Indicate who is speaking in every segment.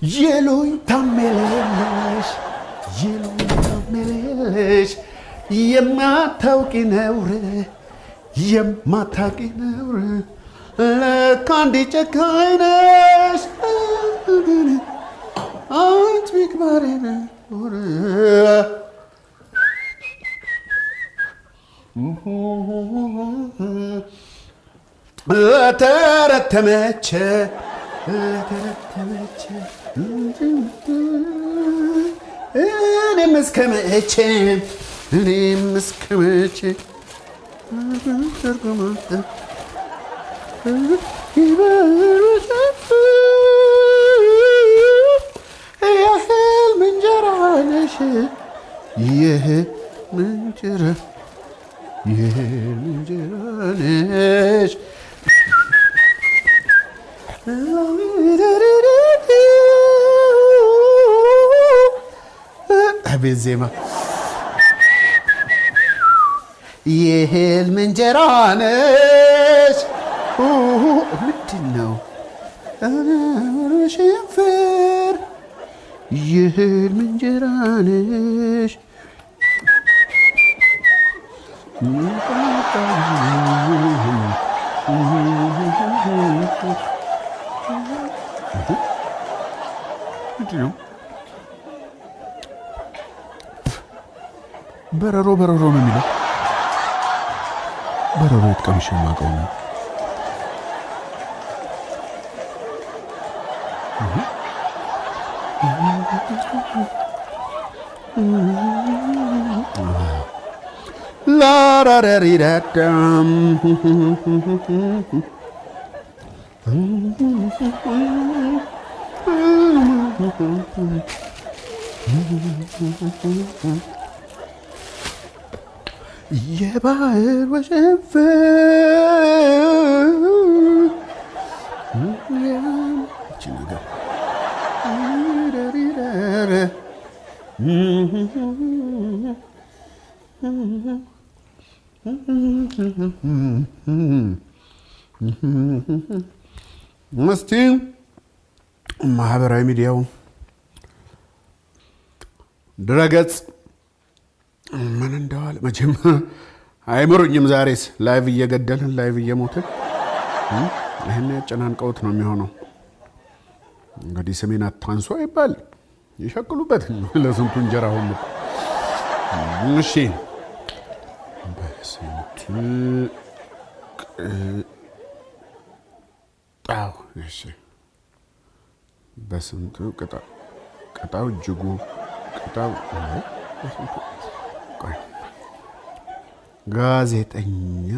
Speaker 1: ይሉኝታም የሌለሽ፣ ይሉኝታም የሌለሽ፣ የማታውቂ ነውር፣ የማታውቂ ነውር፣ ለካ እንዲህ ጨካኝ ነሽ፣ አንቺ ምግባሬ ነውር። ለተረት ተመቸ፣ ለተረት ተመቸ፣ እኔም እስከ መቼ፣ እኔም እስከ መቼ የህልም እንጀራ ነሽ፣ የህልም እንጀራ፣ የህልም እንጀራ ነሽ። አቤት ዜማ! የህልም እንጀራ ነሽ። ምንድን ነው ሽንፍር? የህልም እንጀራ ነሽ። ምንድን ነው? በረሮ በረሮ ነው የሚለው። በረሮ የት ቀምሼ የማውቀው ነው? ላራራሪራዳም። የባህር ወሸንፈር ይቺ ነገር። እስቲ ማህበራዊ ሚዲያው ድረገጽ ምን እንደዋለ መቼም አይምሩኝም። ዛሬስ ላይቭ እየገደልን ላይቭ እየሞትን ይህን ያጨናንቀውት ነው የሚሆነው። እንግዲህ ስሜን አታንሱ አይባል፣ ይሸቅሉበት ለስንቱ እንጀራ ሆኑ። እሺ፣ በስንቱ ቅጣው፣ እሺ፣ በስንቱ ቅጣው፣ ቅጣው እጅጉ ቅጣው፣ በስንቱ፣ ቆይ፣ ጋዜጠኛ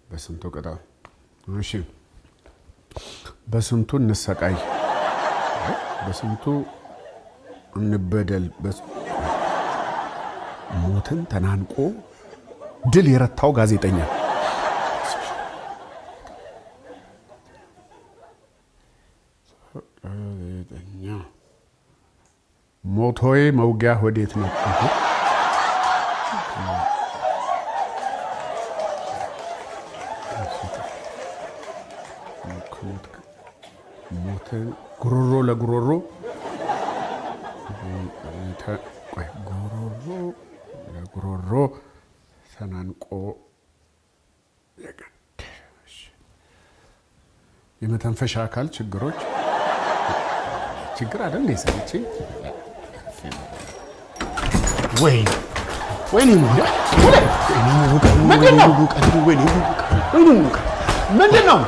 Speaker 1: በስንቱ ቅጣው፣ እሺ፣ በስንቱ እንሰቃይ፣ በስንቱ እንበደል፣ ሞትን ተናንቆ ድል የረታው ጋዜጠኛ። ጋዜጠኛ ሞቶዬ መውጊያ ወዴት ነው? ሞትን ጉሮሮ ለጉሮሮ፣ ጉሮሮ ለጉሮሮ ተናንቆ የመተንፈሻ አካል ችግሮች ችግር አይደል የሰለቼ። ወይ ወይኔ፣ ምንድን ነው? ምንድን ነው?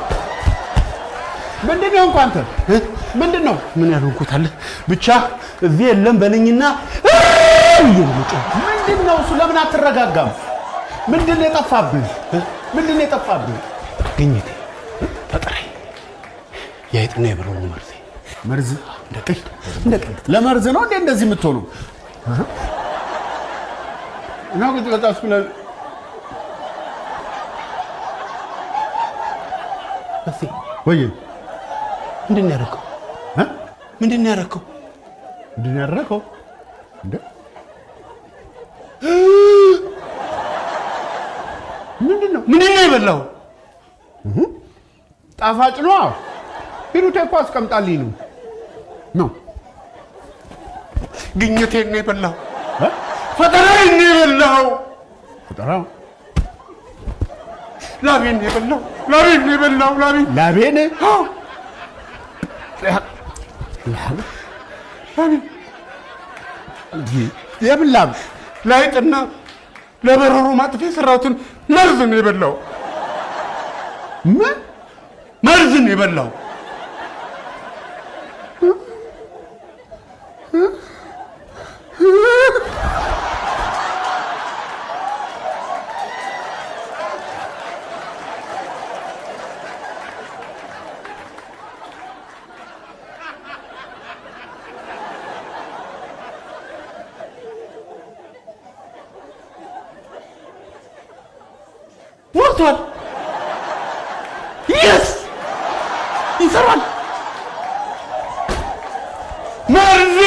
Speaker 1: ምንድን ነው? እንኳን አንተ ምንድን ነው?
Speaker 2: ምን ያልሆንኩት አለ? ብቻ እዚህ የለም በለኝና ብዬ ነው የምጮኸው።
Speaker 1: ምንድን ነው እሱ? ለምን አትረጋጋም? ምንድን ነው የጠፋብህ? ምንድን ነው የጠፋብህ?
Speaker 2: ግኝቴ፣ ፈጠራዬ፣ የአይጥና የበረሮ መርዜ።
Speaker 1: መርዝ?
Speaker 2: እንደ ቀልድ እንደ ቀልድ።
Speaker 1: ለመርዝ ነው እንዴ እንደዚህ የምትሆኑ? እና ቁጭ በጣም ብለን
Speaker 2: እስኪ
Speaker 1: ወይ
Speaker 2: ምንድን ነው ያደረከው? ምንድን ነው ያደረከው?
Speaker 1: ምንድን ነው ያደረከው? እንዴ፣ ምንድን ነው?
Speaker 2: ምንድን ነው የበላው?
Speaker 1: ጣፋጭ ነዋ። ሂሩቴ እኮ አስቀምጣልኝ ነው። ነው
Speaker 3: ግኝቴን ነው የበላው። ፈጠራዬን ነው የበላው።
Speaker 1: ፈጠራ
Speaker 3: ላቤን ነው የበላው። ላቤን ነው የበላው። ላቤን
Speaker 1: ላቤን
Speaker 3: አዎ፣ ላቤን
Speaker 1: የምን ላብ?
Speaker 3: ለአይጥና ለበረሮ ማጥፊያ የሰራሁትን መርዝ ነው የበላው።
Speaker 1: ምን
Speaker 3: መርዝ ነው የበላው። ሞቷል። Yes፣ ይሰራል። መርዜ